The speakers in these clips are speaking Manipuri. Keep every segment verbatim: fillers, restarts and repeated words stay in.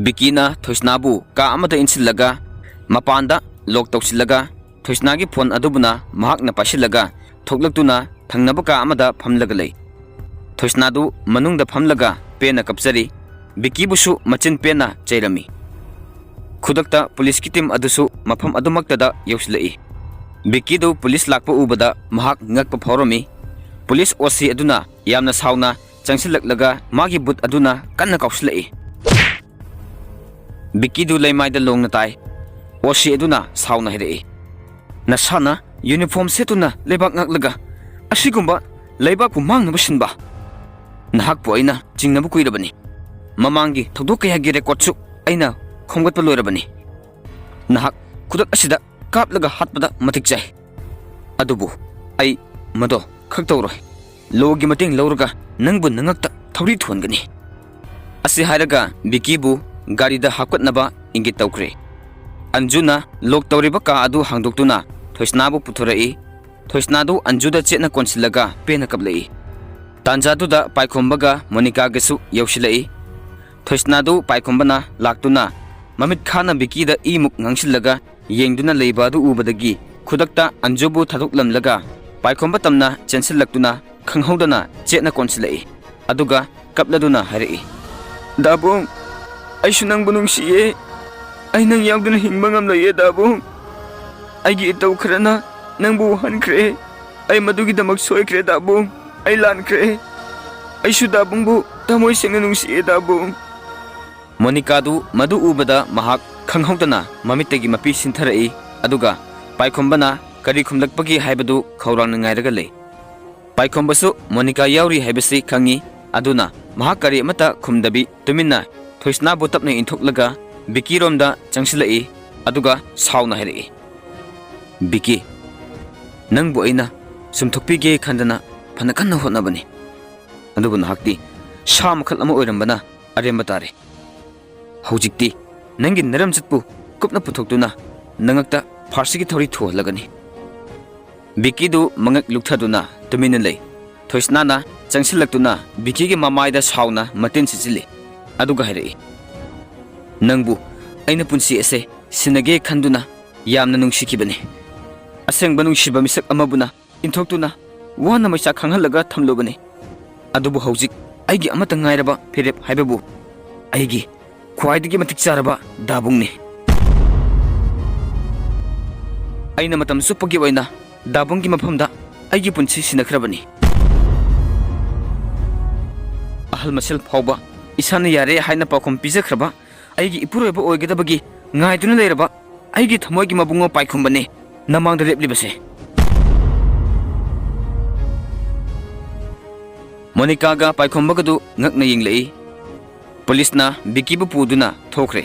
ꯕꯤꯀꯤꯅ ꯊꯣꯏꯁꯅꯥꯕꯨ ꯀꯥ ꯑꯃꯗ ꯏꯟꯁꯤꯜꯂꯒ ꯃꯄꯥꯟꯗ ꯂꯣꯛ ꯇꯧꯁꯤꯜꯂꯒ ꯊꯣꯏꯁꯅꯥꯒꯤ ꯐꯣꯟ ꯑꯗꯨꯕꯨꯅ ꯃꯍꯥꯛꯅ ꯄꯥꯏꯁꯤꯜꯂꯒ ꯊꯣꯛꯂꯛꯇꯨꯅ ꯊꯪꯅꯕ ꯀꯥ ꯑꯃꯗ ꯐꯝꯂꯒ ꯂꯩ꯫ ꯊꯣꯏꯁꯅꯥꯗꯨ ꯃꯅꯨꯡꯗ ꯐꯝꯂꯒ ꯄꯦꯟꯅ ꯀꯞꯆꯔꯤ꯫ ꯕꯤꯀꯤꯕꯨꯁꯨ ꯃꯆꯤꯟ ꯄꯦꯟꯅ ꯆꯩꯔꯝꯃꯤ꯫ ꯈꯨꯗꯛꯇ ꯄꯨꯂꯤꯁꯀꯤ ꯇꯤꯝ ꯑꯗꯨꯁꯨ ꯃꯐꯝ ꯑꯗꯨꯃꯛꯇꯗ ꯌꯧꯁꯤꯜꯂꯛꯏ꯫ ꯕꯤꯀꯤꯗꯨ ꯄꯨꯂꯤꯁ ꯂꯥꯛꯄ ꯎꯕꯗ ꯃꯍꯥꯛ ꯉꯛꯄ ꯐꯥꯎꯔꯝꯃꯤ꯫ ꯄꯨꯂꯤꯁ ꯑꯣ ꯁꯤ ꯑꯗꯨꯅ ꯌꯥꯝꯅ ꯁꯥꯎꯅ ꯆꯪꯁꯤꯜꯂꯛꯂꯒ ꯃꯥꯒꯤ ꯕꯨꯠ ꯑꯗꯨꯅ ꯀꯟꯅ ꯀꯥꯎꯁꯤꯜꯂꯛꯏ꯫ ꯕꯤꯀꯤꯗꯨ ꯂꯩꯃꯥꯏꯗ ꯂꯣꯡꯅ ꯇꯥꯏ꯫ ꯑꯣ ꯁꯤ ꯑꯗꯨꯅ ꯁꯥꯎꯅ ꯍꯥꯏꯔꯛꯏ, "ꯅꯁꯥꯅ ꯌꯨꯅꯤꯐꯣꯔꯝ ꯁꯦꯠꯇꯨꯅ ꯂꯩꯕꯥꯛ ꯉꯥꯛꯂꯒ ꯑꯁꯤꯒꯨꯝꯕ ꯂꯩꯕꯥꯛꯄꯨ ꯃꯥꯡꯅꯕ ꯁꯤꯟꯕ? ꯅꯍꯥꯛꯄꯨ ꯑꯩꯅ ꯆꯤꯡꯅꯕ ꯀꯨꯏꯔꯕꯅꯤ꯫ ꯃꯃꯥꯡꯒꯤ ꯊꯧꯗꯣꯛ ꯀꯌꯥꯒꯤ ꯔꯦꯀꯣꯔꯗꯁꯨ ꯑꯩꯅ ꯈꯣꯝꯒꯠꯄ ꯂꯣꯏꯔꯕꯅꯤ꯫ ꯅꯍꯥꯛ ꯈꯨꯗꯛ ꯑꯁꯤꯗ ꯀꯥꯞꯂꯒ ꯍꯥꯠꯄꯗ ꯃꯇꯤꯛ ꯆꯥꯏ꯫ ꯑꯗꯨꯕꯨ ꯑꯩ ꯃꯗꯣ ꯈꯛ ꯇꯧꯔꯣꯏ꯫ ꯂꯣꯒꯤ ꯃꯇꯦꯡ ꯂꯧꯔꯒ ꯅꯪꯕꯨ ꯅꯉꯛꯇ ꯊꯧꯔꯤ ꯊꯣꯟꯒꯅꯤ"꯫ ꯑꯁꯤ ꯍꯥꯏꯔꯒ ꯕꯤꯀꯤꯕꯨ ꯒꯥꯔꯤꯗ ꯍꯥꯞꯀꯠꯅꯕ ꯏꯪꯒꯤꯠ ꯇꯧꯈ꯭ꯔꯦ꯫ ꯑꯟꯖꯨꯅ ꯂꯣꯛ ꯇꯧꯔꯤꯕ ꯀꯥ ꯑꯗꯨ ꯍꯥꯡꯗꯣꯛꯇꯨꯅ ꯊꯣꯏꯁꯅꯥꯕꯨ ꯄꯨꯊꯣꯔꯛꯏ꯫ ꯊꯣꯏꯁꯅꯥꯗꯨ ꯑꯟꯖꯨꯗ ꯆꯦꯠꯅ ꯀꯣꯟꯁꯤꯜꯂꯒ ꯄꯦꯟꯅ ꯀꯞꯂꯛꯏ꯫ ꯇꯥꯟꯖꯥꯗꯨꯗ ꯄꯥꯏꯈꯣꯝꯕꯒ ꯃꯣꯅꯤꯀꯥꯒꯁꯨ ꯌꯧꯁꯤꯜꯂꯛꯏ꯫ ꯊꯣꯏꯁꯅꯥꯗꯨ ꯄꯥꯏꯈꯣꯝꯕꯅ ꯂꯥꯛꯇꯨꯅ ꯃꯃꯤꯠ ꯈꯥꯅ ꯕꯤꯀꯤꯗ ꯏꯃꯨꯛ ꯉꯥꯡꯁꯤꯜꯂꯒ ꯌꯦꯡꯗꯨꯅ ꯂꯩꯕ ꯑꯗꯨ ꯎꯕꯗꯒꯤ ꯈꯨꯗꯛꯇ ꯑꯟꯖꯨꯕꯨ ꯊꯥꯗꯣꯛꯂꯝꯂꯒ ꯄꯥꯏꯈꯣꯝꯕ ꯇꯝꯅ ꯆꯦꯟꯁꯤꯜꯂꯛꯇꯨꯅ ꯈꯪꯍꯧꯗꯅ ꯆꯦꯠꯅ ꯀꯣꯟꯁꯤꯜꯂꯛꯏ꯫ ꯑꯗꯨꯒ ꯀꯞꯂꯗꯨꯅ ꯍꯥꯏꯔꯛꯏ, "ꯗꯥꯕꯨꯡ, ꯑꯩꯁꯨ ꯅꯪꯕꯨ ꯅꯨꯡꯁꯤꯌꯦ꯫ ꯑꯩ ꯅꯪ ꯌꯥꯎꯗꯅ ꯍꯤꯡꯕ ꯉꯝꯂꯣꯏꯌꯦ ꯗꯥꯕꯨꯡ꯫ ꯑꯩꯒꯤ ꯏꯇꯧ ꯈꯔꯅ ꯅꯪꯕꯨ ꯋꯥꯍꯟꯈ꯭ꯔꯦ꯫ ꯑꯩ ꯃꯗꯨꯒꯤꯗꯃꯛ ꯁꯣꯏꯈ꯭ꯔꯦ ꯗꯥꯕꯨꯡ꯫ ꯑꯩ ꯂꯥꯟꯈ꯭ꯔꯦ꯫ ꯑꯩꯁꯨ ꯗꯥꯕꯨꯡꯕꯨ ꯊꯃꯣꯏ ꯁꯦꯡꯅ ꯅꯨꯡꯁꯤꯌꯦ ꯗꯥꯕꯨꯡ"꯫ ꯃꯣꯅꯤꯀꯥꯗꯨ ꯃꯗꯨ ꯎꯕꯗ ꯃꯍꯥꯛ ꯈꯪꯍꯧꯗꯅ ꯃꯃꯤꯠꯇꯒꯤ ꯃꯄꯤ ꯁꯤꯟꯊꯔꯛꯏ꯫ ꯑꯗꯨꯒ ꯄꯥꯏꯈꯣꯝꯕꯅ ꯀꯔꯤ ꯈꯨꯝꯂꯛꯄꯒꯦ ꯍꯥꯏꯕꯗꯨ ꯈꯧꯔꯥꯡꯅ ꯉꯥꯏꯔꯒ ꯂꯩ꯫ ꯄꯥꯏꯈꯣꯝꯕꯁꯨ ꯃꯣꯅꯤꯀꯥ ꯌꯥꯎꯔꯤ ꯍꯥꯏꯕꯁꯤ ꯈꯪꯏ꯫ ꯑꯗꯨꯅ ꯃꯍꯥꯛ ꯀꯔꯤ ꯑꯃꯠꯇ ꯈꯨꯝꯗꯕꯤ ꯇꯨꯃꯤꯟꯅ ꯊꯣꯏꯁꯅꯥꯕꯨ ꯇꯞꯅ ꯏꯟꯊꯣꯛꯂꯒ ꯕꯤꯀꯤꯔꯣꯝꯗ ꯆꯪꯁꯤꯜꯂꯛꯏ꯫ ꯑꯗꯨꯒ ꯁꯥꯎꯅ ꯍꯥꯏꯔꯛꯏ, "ꯕꯤꯀꯤ, ꯅꯪꯕꯨ ꯑꯩꯅ ꯁꯨꯝꯊꯣꯛꯄꯤꯒꯦ ꯈꯟꯗꯅ ꯐꯅ ꯀꯟꯅ ꯍꯣꯠꯅꯕꯅꯤ꯫ ꯑꯗꯨꯕꯨ ꯅꯍꯥꯛꯇꯤ ꯁꯥ ꯃꯈꯜ ꯑꯃ ꯑꯣꯏꯔꯝꯕꯅ ꯑꯔꯦꯝꯕ ꯇꯥꯔꯦ꯫ ꯍꯧꯖꯤꯛꯇꯤ ꯅꯪꯒꯤ ꯅꯔꯝꯆꯠꯄꯨ ꯀꯨꯞꯅ ꯄꯨꯊꯣꯛꯇꯨꯅ ꯅꯉꯛꯇ ꯐꯥꯔꯁꯤꯒꯤ ꯊꯧꯔꯤ ꯊꯨꯍꯜꯂꯒꯅꯤ"꯫ ꯕꯤꯀꯤꯗꯨ ꯃꯉꯛ ꯂꯨꯛꯊꯗꯨꯅ ꯇꯨꯃꯤꯟꯅ ꯂꯩ꯫ ꯊꯣꯏꯁꯅꯥꯅ ꯆꯪꯁꯤꯜꯂꯛꯇꯨꯅ ꯕꯤꯀꯤꯒꯤ ꯃꯃꯥꯏꯗ ꯁꯥꯎꯅ ꯃꯇꯤꯟ ꯁꯤꯠꯆꯤꯜꯂꯤ꯫ ꯑꯗꯨꯒ ꯍꯥꯏꯔꯛꯏ, ꯅꯪꯕꯨ ꯑꯩꯅ ꯄꯨꯟꯁꯤ ꯑꯁꯦ ꯁꯤꯟꯅꯒꯦ ꯈꯟꯗꯨꯅ ꯌꯥꯝꯅ ꯅꯨꯡꯁꯤꯈꯤꯕꯅꯤ꯫ ꯑꯁꯦꯡꯕ ꯅꯨꯡꯁꯤꯕ ꯃꯤꯁꯛ ꯑꯃꯕꯨꯅ ꯏꯟꯊꯣꯛꯇꯨꯅ ꯋꯥꯅ ꯃꯩꯁꯥ ꯈꯥꯡꯍꯜꯂꯒ ꯊꯝꯂꯨꯕꯅꯤ꯫ ꯑꯗꯨꯕꯨ ꯍꯧꯖꯤꯛ ꯑꯩꯒꯤ ꯑꯃꯠꯇ ꯉꯥꯏꯔꯕ ꯐꯤꯔꯦꯞ ꯍꯥꯏꯕꯕꯨ ꯑꯩꯒꯤ ꯈ꯭ꯋꯥꯏꯗꯒꯤ ꯃꯇꯤꯛ ꯆꯥꯔꯕ ꯗꯥꯕꯨꯡꯅꯤ꯫ ꯑꯩꯅ ꯃꯇꯝ ꯆꯨꯞꯄꯒꯤ ꯑꯣꯏꯅ ꯗꯥꯕꯨꯡꯒꯤ ꯃꯐꯝꯗ ꯑꯩꯒꯤ ꯄꯨꯟꯁꯤ ꯁꯤꯟꯅꯈ꯭ꯔꯕꯅꯤ꯫ ꯑꯍꯜ ꯃꯁꯦꯜ ꯐꯥꯎꯕ ꯏꯁꯥꯅ ꯌꯥꯔꯦ ꯍꯥꯏꯅ ꯄꯥꯎꯈꯨꯝ ꯄꯤꯖꯈ꯭ꯔꯕ ꯑꯩꯒꯤ ꯏꯄꯨꯔꯣꯏꯕ ꯑꯣꯏꯒꯗꯕꯒꯤ ꯉꯥꯏꯗꯨꯅ ꯂꯩꯔꯕ ꯑꯩꯒꯤ ꯊꯃꯣꯏꯒꯤ ꯃꯕꯨꯡꯉꯣ ꯄꯥꯏꯈꯨꯝꯕꯅꯤ ꯅꯃꯥꯡꯗ ꯂꯦꯞꯂꯤꯕꯁꯦ꯫ ꯃꯣꯅꯤꯀꯥꯒ ꯄꯥꯏꯈꯣꯝꯕꯒꯗꯨ ꯉꯛꯅ ꯌꯦꯡꯂꯛꯏ꯫ ꯄꯨꯂꯤꯁꯅ ꯕꯤꯀꯤꯕꯨ ꯄꯨꯗꯨꯅ ꯊꯣꯛꯈ꯭ꯔꯦ꯫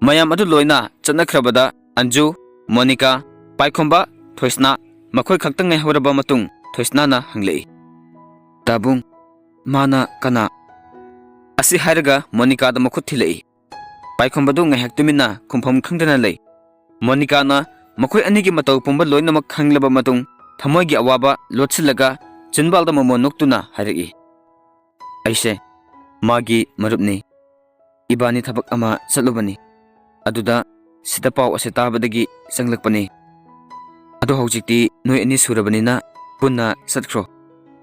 ꯃꯌꯥꯝ ꯑꯗꯨ ꯂꯣꯏꯅ ꯆꯠꯅꯈ꯭ꯔꯕꯗ ꯑꯟꯖꯨ, ꯃꯣꯅꯤꯀꯥ, ꯄꯥꯏꯈꯣꯝꯕ, ꯊꯣꯏꯁꯅꯥ ꯃꯈꯣꯏ ꯈꯛꯇ ꯉꯥꯏꯍꯧꯔꯕ ꯃꯇꯨꯡ ꯊꯣꯏꯁꯅꯥꯅ ꯍꯪꯂꯛꯏ, "ꯇꯥꯕꯨꯡ, ꯃꯥꯅ ꯀꯅꯥ?" ꯑꯁꯤ ꯍꯥꯏꯔꯒ ꯃꯣꯅꯤꯀꯥꯗ ꯃꯈꯨꯠ ꯊꯤꯜꯂꯛꯏ꯫ ꯄꯥꯏꯈꯣꯝꯕꯗꯨ ꯉꯥꯏꯍꯥꯛ ꯇꯨꯃꯤꯟꯅ ꯈꯨꯝꯐꯝ ꯈꯪꯗꯅ ꯂꯩ꯫ ꯃꯣꯅꯤꯀꯥꯅ ꯃꯈꯣꯏ ꯑꯅꯤꯒꯤ ꯃꯇꯧ ꯄꯨꯝꯕ ꯂꯣꯏꯅꯃꯛ ꯈꯪꯂꯕ ꯃꯇꯨꯡ ꯊꯃꯣꯏꯒꯤ ꯑꯋꯥꯕ ꯂꯣꯠꯁꯤꯜꯂꯒ ꯆꯤꯟꯕꯥꯜꯗ ꯃꯣꯃꯣꯟ ꯅꯣꯛꯇꯨꯅ ꯍꯥꯏꯔꯛꯏ, "ꯑꯩꯁꯦ ꯃꯥꯒꯤ ꯃꯔꯨꯞꯅꯤ꯫ ꯏꯕꯥꯅꯤ ꯊꯕꯛ ꯑꯃ ꯆꯠꯂꯨꯕꯅꯤ꯫ ꯑꯗꯨꯗ ꯁꯤꯗ ꯄꯥꯎ ꯑꯁꯤ ꯇꯥꯕꯗꯒꯤ ꯆꯪꯂꯛꯄꯅꯤ꯫ ꯑꯗꯣ ꯍꯧꯖꯤꯛꯇꯤ ꯅꯣꯏ ꯑꯅꯤ ꯁꯨꯔꯕꯅꯤꯅ ꯄꯨꯟꯅ ꯆꯠꯈ꯭ꯔꯣ꯫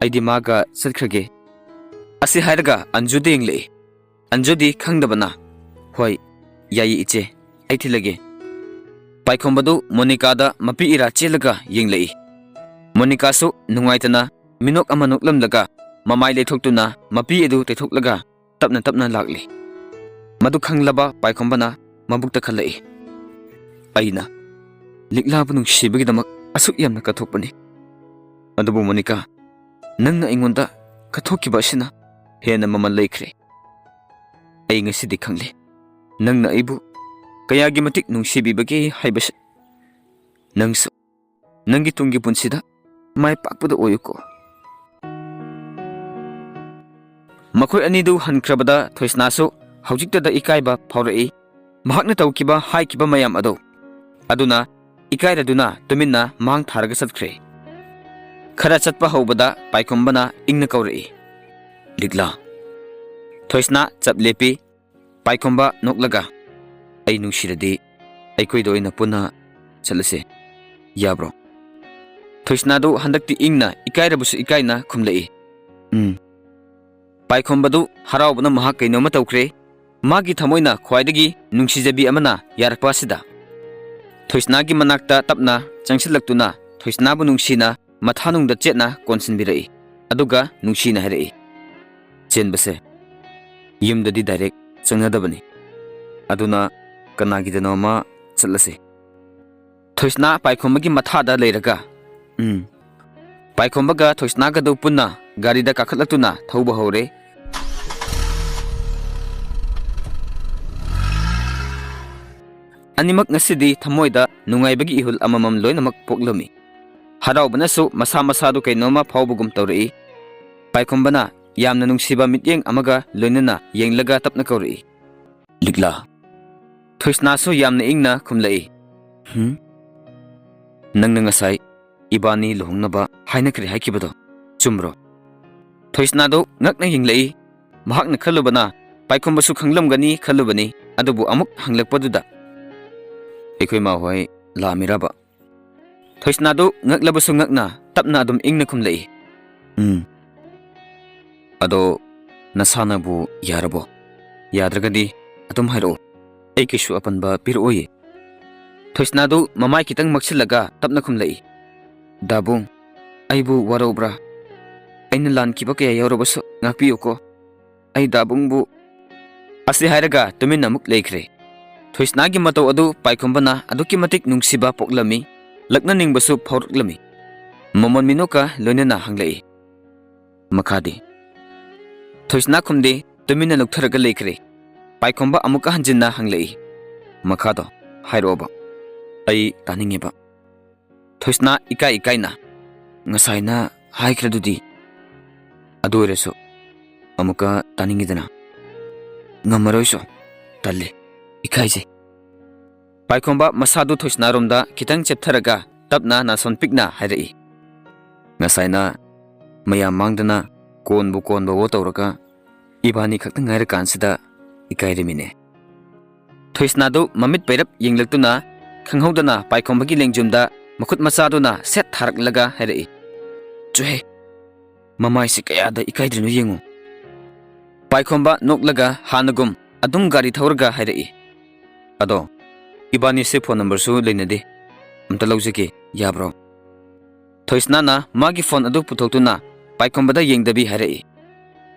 ꯑꯩꯗꯤ ꯃꯥꯒ ꯆꯠꯈ꯭ꯔꯒꯦ꯫" ꯑꯁꯤ ꯍꯥꯏꯔꯒ ꯑꯟꯖꯨꯗ ꯌꯦꯡꯂꯛꯏ꯫ ꯑꯟꯖꯨꯗꯤ ꯈꯪꯗꯕꯅ, "ꯍꯣꯏ, ꯌꯥꯏꯌꯦ ꯏꯆꯦ, ꯑꯩ ꯊꯤꯜꯂꯒꯦ꯫" ꯄꯥꯏꯈꯣꯝꯕꯗꯨ ꯃꯣꯅꯤꯀꯥꯗ ꯃꯄꯤ ꯏꯔꯥ ꯆꯦꯜꯂꯒ ꯌꯦꯡꯂꯛꯏ꯫ ꯃꯣꯅꯤꯀꯥꯁꯨ ꯅꯨꯡꯉꯥꯏꯇꯅ ꯃꯤꯅꯣꯛ ꯑꯃ ꯅꯣꯛꯂꯝꯂꯒ ꯃꯃꯥꯏ ꯂꯩꯊꯣꯛꯇꯨꯅ ꯃꯄꯤ ꯑꯗꯨ ꯇꯩꯊꯣꯛꯂꯒ ꯇꯞꯅ ꯇꯞꯅ ꯂꯥꯛꯂꯤ꯫ ꯃꯗꯨ ꯈꯪꯂꯕ ꯄꯥꯏꯈꯣꯝꯕꯅ ꯃꯕꯨꯛꯇ ꯈꯜꯂꯛꯏ, "ꯑꯩꯅ ꯂꯤꯛꯂꯥꯕꯨ ꯅꯨꯡꯁꯤꯕꯒꯤꯗꯃꯛ ꯑꯁꯨꯛ ꯌꯥꯝꯅ ꯀꯠꯊꯣꯛꯄꯅꯤ꯫ ꯑꯗꯨꯕꯨ ꯃꯣꯅꯤꯀꯥ, ꯅꯪꯅ ꯑꯩꯉꯣꯟꯗ ꯀꯠꯊꯣꯛꯈꯤꯕ ꯑꯁꯤꯅ ꯍꯦꯟꯅ ꯃꯃꯜ ꯂꯩꯈ꯭ꯔꯦ꯫ ꯑꯩ ꯉꯁꯤꯗꯤ ꯈꯪꯂꯦ, ꯅꯪꯅ ꯑꯩꯕꯨ ꯀꯌꯥꯒꯤ ꯃꯇꯤꯛ ꯅꯨꯡꯁꯤꯕꯤꯕꯒꯦ ꯍꯥꯏꯕꯁꯦ꯫ ꯅꯪꯁꯨ ꯅꯪꯒꯤ ꯇꯨꯡꯒꯤ ꯄꯨꯟꯁꯤꯗ ꯃꯥꯏ ꯄꯥꯛꯄꯗ ꯑꯣꯏꯌꯨꯀꯣ꯫" ꯃꯈꯣꯏ ꯑꯅꯤꯗꯨ ꯍꯟꯈ꯭ꯔꯕꯗ ꯊꯣꯏꯁꯅꯥꯁꯨ ꯍꯧꯖꯤꯛꯇꯗ ꯏꯀꯥꯏꯕ ꯐꯥꯎꯔꯛꯏ꯫ ꯃꯍꯥꯛꯅ ꯇꯧꯈꯤꯕ ꯍꯥꯏꯈꯤꯕ ꯃꯌꯥꯝ ꯑꯗꯨ ꯑꯗꯨꯅ ꯏꯀꯥꯏꯔꯗꯨꯅ ꯇꯨꯃꯤꯟꯅ ꯃꯥꯡ ꯊꯥꯔꯒ ꯆꯠꯈ꯭ꯔꯦ꯫ ꯈꯔ ꯆꯠꯄ ꯍꯧꯕꯗ ꯄꯥꯏꯈꯣꯝꯕꯅ ꯏꯪꯅ ꯀꯧꯔꯛꯏ, "ꯂꯤꯛꯂꯥ꯫" ꯊꯣꯏꯁꯅꯥ ꯆꯞ ꯂꯦꯞꯄꯤ꯫ ꯄꯥꯏꯈꯣꯝꯕ ꯅꯣꯛꯂꯒ, "ꯑꯩ ꯅꯨꯡꯁꯤꯔꯗꯤ ꯑꯩꯈꯣꯏꯗ ꯑꯣꯏꯅ ꯄꯨꯟꯅ ꯆꯠꯂꯁꯦ, ꯌꯥꯕ꯭ꯔꯣ?" ꯊꯣꯏꯁꯅꯥꯗꯨ ꯍꯟꯗꯛꯇꯤ ꯏꯪꯅ, ꯏꯀꯥꯏꯔꯕꯁꯨ ꯏꯀꯥꯏꯅ ꯈꯨꯝꯂꯛꯏ, "ꯎꯝ"꯫ ꯄꯥꯏꯈꯣꯝꯕꯗꯨ ꯍꯔꯥꯎꯕꯅ ꯃꯍꯥꯛ ꯀꯩꯅꯣꯝꯃ ꯇꯧꯈ꯭ꯔꯦ꯫ ꯃꯥꯒꯤ ꯊꯃꯣꯏꯅ ꯈ꯭ꯋꯥꯏꯗꯒꯤ ꯅꯨꯡꯁꯤꯖꯕꯤ ꯑꯃꯅ ꯌꯥꯔꯛꯄ ꯑꯁꯤꯗ ꯊꯣꯏꯁꯅꯥꯒꯤ ꯃꯅꯥꯛꯇ ꯇꯞꯅ ꯆꯪꯁꯤꯜꯂꯛꯇꯨꯅ ꯊꯣꯏꯁꯅꯥꯕꯨ ꯅꯨꯡꯁꯤꯅ ꯃꯊꯥꯅꯨꯡꯗ ꯆꯦꯠꯅ ꯀꯣꯟꯁꯤꯟꯕꯤꯔꯛꯏ꯫ ꯑꯗꯨꯒ ꯅꯨꯡꯁꯤꯅ ꯍꯥꯏꯔꯛꯏ, "ꯆꯦꯟꯕꯁꯦ ꯌꯨꯝꯗꯗꯤ ꯗꯥꯏꯔꯦꯛ ꯆꯪꯅꯗꯕꯅꯤ꯫ ꯑꯗꯨꯅ ꯀꯅꯥꯒꯤꯗꯅꯣ ꯑꯃ ꯆꯠꯂꯁꯦ"꯫ ꯊꯣꯏꯁꯅꯥ ꯄꯥꯏꯈꯣꯝꯕꯒꯤ ꯃꯊꯥꯗ ꯂꯩꯔꯒ, "ꯎꯝ"꯫ ꯄꯥꯏꯈꯣꯝꯕꯒ ꯊꯣꯏꯁꯅꯥꯒꯗꯨ ꯄꯨꯟꯅ ꯒꯥꯔꯤꯗ ꯀꯥꯈꯠꯂꯛꯇꯨꯅ ꯊꯧꯕ ꯍꯧꯔꯦ꯫ ꯑꯅꯤꯃꯛ ꯉꯁꯤꯗꯤ ꯊꯃꯣꯏꯗ ꯅꯨꯡꯉꯥꯏꯕꯒꯤ ꯏꯍꯨꯜ ꯑꯃꯃꯝ ꯂꯣꯏꯅꯃꯛ ꯄꯣꯛꯂꯝꯃꯤ꯫ ꯍꯔꯥꯎꯕꯅꯁꯨ ꯃꯁꯥ ꯃꯁꯥꯗꯨ ꯀꯩꯅꯣꯝꯃ ꯐꯥꯎꯕꯒꯨꯝ ꯇꯧꯔꯛꯏ꯫ ꯄꯥꯏꯈꯣꯝꯕꯅ ꯌꯥꯝꯅ ꯅꯨꯡꯁꯤꯕ ꯃꯤꯠꯌꯦꯡ ꯑꯃꯒ ꯂꯣꯏꯅꯅ ꯌꯦꯡꯂꯒ ꯇꯞꯅ ꯀꯧꯔꯛꯏ, "ꯂꯤꯛꯂꯥ"꯫ ꯊꯣꯏꯁꯅꯥꯁꯨ ꯌꯥꯝꯅ ꯏꯪꯅ ꯈꯨꯝꯂꯛꯏ, "ꯍꯨꯝ? ꯅꯪꯅ ꯉꯁꯥꯏ ꯏꯕꯥꯅꯤ ꯂꯨꯍꯣꯡꯅꯕ ꯍꯥꯏꯅꯈ꯭ꯔꯦ ꯍꯥꯏꯈꯤꯕꯗꯣ ꯆꯨꯝꯕ꯭ꯔꯣ?" ꯊꯣꯏꯁꯅꯥꯗꯨ ꯉꯛꯅ ꯌꯦꯡꯂꯛꯏ꯫ ꯃꯍꯥꯛꯅ ꯈꯜꯂꯨꯕꯅ ꯄꯥꯏꯈꯣꯝꯕꯁꯨ ꯈꯪꯂꯝꯒꯅꯤ ꯈꯜꯂꯨꯕꯅꯤ, ꯑꯗꯨꯕꯨ ꯑꯃꯨꯛ ꯍꯪꯂꯛꯄꯗꯨꯗ, "ꯑꯩꯈꯣꯏ ꯃꯥ ꯍꯣꯏ ꯂꯥꯛꯑꯝꯃꯤꯔꯕ?" ꯊꯣꯏꯁꯅꯥꯗꯨ ꯉꯛꯂꯕꯁꯨ ꯉꯛꯅ ꯇꯞꯅ ꯑꯗꯨꯝ ꯏꯪꯅ ꯈꯨꯝꯂꯛꯏ, "ꯎꯝ꯫ ꯑꯗꯣ ꯅꯁꯥꯅꯕꯨ ꯌꯥꯔꯕꯣ? ꯌꯥꯗ꯭ꯔꯒꯗꯤ ꯑꯗꯨꯝ ꯍꯥꯏꯔꯛꯑꯣ꯫ ꯑꯩ ꯀꯩꯁꯨ ꯑꯄꯟꯕ ꯄꯤꯔꯛꯑꯣꯏꯌꯦ"꯫ ꯊꯣꯏꯁꯅꯥꯗꯨ ꯃꯃꯥꯏ ꯈꯤꯇꯪ ꯃꯛꯁꯤꯜꯂꯒ ꯇꯞꯅ ꯈꯨꯝꯂꯛꯏ, "ꯗꯥꯕꯨꯡ, ꯑꯩꯕꯨ ꯋꯥꯔꯧꯕ꯭ꯔꯥ? ꯑꯩꯅ ꯂꯥꯟꯈꯤꯕ ꯀꯌꯥ ꯌꯥꯎꯔꯕꯁꯨ ꯉꯥꯛꯄꯤꯌꯨꯀꯣ꯫ ꯑꯩ ꯗꯥꯕꯨꯡꯕꯨ"꯫ ꯑꯁꯤ ꯍꯥꯏꯔꯒ ꯇꯨꯃꯤꯟꯅ ꯑꯃꯨꯛ ꯂꯩꯈ꯭ꯔꯦ꯫ ꯊꯣꯏꯁꯅꯥꯒꯤ ꯃꯇꯧ ꯑꯗꯨ ꯄꯥꯏꯈꯣꯝꯕꯅ ꯑꯗꯨꯛꯀꯤ ꯃꯇꯤꯛ ꯅꯨꯡꯁꯤꯕ ꯄꯣꯛꯂꯝꯃꯤ, ꯂꯛꯅꯅꯤꯡꯕꯁꯨ ꯐꯥꯎꯔꯛꯂꯝꯃꯤ꯫ ꯃꯃꯣꯟ ꯃꯤꯅꯣꯛꯀ ꯂꯣꯏꯅꯅ ꯍꯪꯂꯛꯏ, "ꯃꯈꯥꯗꯤ?" ꯊꯣꯏꯁꯅꯥ ꯈꯨꯝꯗꯦ, ꯇꯨꯃꯤꯟꯅ ꯂꯨꯞꯊꯔꯒ ꯂꯩꯈ꯭ꯔꯦ꯫ ꯄꯥꯏꯈꯣꯝꯕ ꯑꯃꯨꯛꯀ ꯍꯟꯖꯤꯟꯅ ꯍꯪꯂꯛꯏ, "ꯃꯈꯥꯗꯣ ꯍꯥꯏꯔꯛꯑꯣꯕ, ꯑꯩ ꯇꯥꯅꯤꯡꯉꯦꯕ"꯫ ꯊꯣꯏꯁꯅꯥ ꯏꯀꯥꯏ ꯏꯀꯥꯏꯅ, "ꯉꯁꯥꯏꯅ ꯍꯥꯏꯈ꯭ꯔꯗꯨꯗꯤ"꯫ "ꯑꯗꯨ ꯑꯣꯏꯔꯁꯨ ꯑꯃꯨꯛꯀ ꯇꯥꯅꯤꯡꯉꯤꯗꯅ"꯫ "ꯉꯝꯃꯔꯣꯏꯁꯨ, ꯇꯜꯂꯤ, ꯏꯀꯥꯏꯖꯩ"꯫ ꯄꯥꯏꯈꯣꯝꯕ ꯃꯁꯥꯗꯨ ꯊꯣꯏꯁꯅꯥꯔꯣꯝꯗ ꯈꯤꯇꯪ ꯆꯦꯞꯊꯔꯒ ꯇꯞꯅ ꯅꯥꯁꯣꯟ ꯄꯤꯛꯅ ꯍꯥꯏꯔꯛꯏ, "ꯉꯁꯥꯏꯅ ꯃꯌꯥꯝ ꯃꯥꯡꯗꯅ ꯀꯣꯟꯕꯨ ꯀꯣꯟꯕꯋꯣ ꯇꯧꯔꯒ ꯏꯕꯥꯅꯤ ꯈꯛꯇ ꯉꯥꯏꯔꯀꯥꯟꯁꯤꯗ ꯏꯀꯥꯏꯔꯝꯃꯤꯅꯦ꯫ ꯊꯣꯏꯁꯅꯥꯗꯨ ꯃꯃꯤꯠ ꯄꯩꯔꯞ ꯌꯦꯡꯂꯛꯇꯨꯅ ꯈꯪꯍꯧꯗꯅ ꯄꯥꯏꯈꯣꯝꯕꯒꯤ ꯂꯦꯡꯖꯨꯝꯗ ꯃꯈꯨꯠ ꯃꯆꯥꯗꯨꯅ ꯁꯦꯠ ꯊꯥꯔꯛꯂꯒ ꯍꯥꯏꯔꯛꯏ, "ꯆꯨꯍꯦ, ꯃꯃꯥꯏꯁꯦ ꯀꯌꯥꯗ ꯏꯀꯥꯏꯗ꯭ꯔꯤꯅꯣ ꯌꯦꯡꯉꯨ!" ꯄꯥꯏꯈꯣꯝꯕ ꯅꯣꯛꯂꯒ ꯍꯥꯟꯅꯒꯨꯝ ꯑꯗꯨꯝ ꯒꯥꯔꯤ ꯊꯧꯔꯒ ꯍꯥꯏꯔꯛꯏ, "ꯑꯗꯣ, ꯏꯕꯥꯅꯤꯁꯦ ꯐꯣꯟ ꯅꯝꯕꯔꯁꯨ ꯂꯩꯅꯗꯦ꯫ ꯑꯝꯇ ꯂꯧꯖꯒꯦ, ꯌꯥꯕ꯭ꯔꯣ?" ꯊꯣꯏꯁꯅꯥꯅ ꯃꯥꯒꯤ ꯐꯣꯟ ꯑꯗꯨ ꯄꯨꯊꯣꯛꯇꯨꯅ ꯄꯥꯏꯈꯣꯝꯕꯗ ꯌꯦꯡꯗꯕꯤ ꯍꯥꯏꯔꯛꯏ,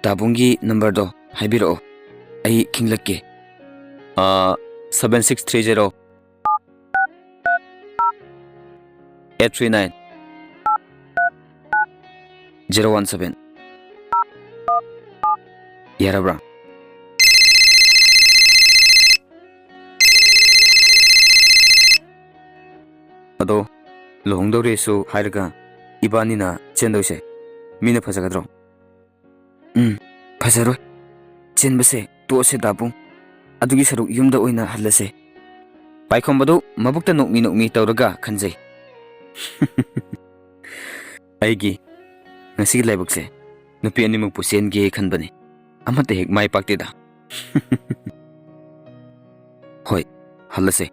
"ꯗꯥꯕꯨꯡꯒꯤ ꯅꯝꯕꯔꯗꯣ ꯍꯥꯏꯕꯤꯔꯛꯑꯣ, ꯑꯩ ꯈꯤꯡꯂꯛꯀꯦ꯫" "ꯑꯥ, seven six three zero eight three nine zero one seven꯫ ꯌꯥꯔꯕ꯭ꯔꯥ?" "ꯑꯗꯣ, ꯂꯨꯍꯣꯡꯗꯧꯔꯦꯁꯨ ꯍꯥꯏꯔꯒ ꯏꯕꯥꯅꯤꯅ ꯆꯦꯟꯗꯣꯏꯁꯦ ꯃꯤꯅ ꯐꯖꯒꯗ꯭ꯔꯣ?" "ꯎꯝ, ꯐꯖꯔꯣꯏ꯫ ꯆꯦꯟꯕꯁꯦ ꯇꯣꯛꯑꯁꯦ ꯗꯥꯕꯨꯡ꯫ ꯑꯗꯨꯒꯤ ꯁꯔꯨꯛ ꯌꯨꯝꯗ ꯑꯣꯏꯅ ꯍꯜꯂꯁꯦ꯫" ꯄꯥꯏꯈꯣꯝꯕꯗꯨ ꯃꯕꯨꯛꯇ ꯅꯣꯛꯃꯤ ꯅꯣꯛꯃꯤ ꯇꯧꯔꯒ ꯈꯟꯖꯩ, "ꯑꯩꯒꯤ ꯉꯁꯤꯒꯤ ꯂꯥꯏꯕꯛꯁꯦ ꯅꯨꯄꯤ ꯑꯅꯤꯃꯛꯄꯨ ꯆꯦꯟꯒꯦ ꯈꯟꯕꯅꯤ, ꯑꯃꯠꯇ ꯍꯦꯛ ꯃꯥꯏ ꯄꯥꯛꯇꯦꯗ꯫" "ꯍꯣꯏ, ꯍꯜꯂꯁꯦ꯫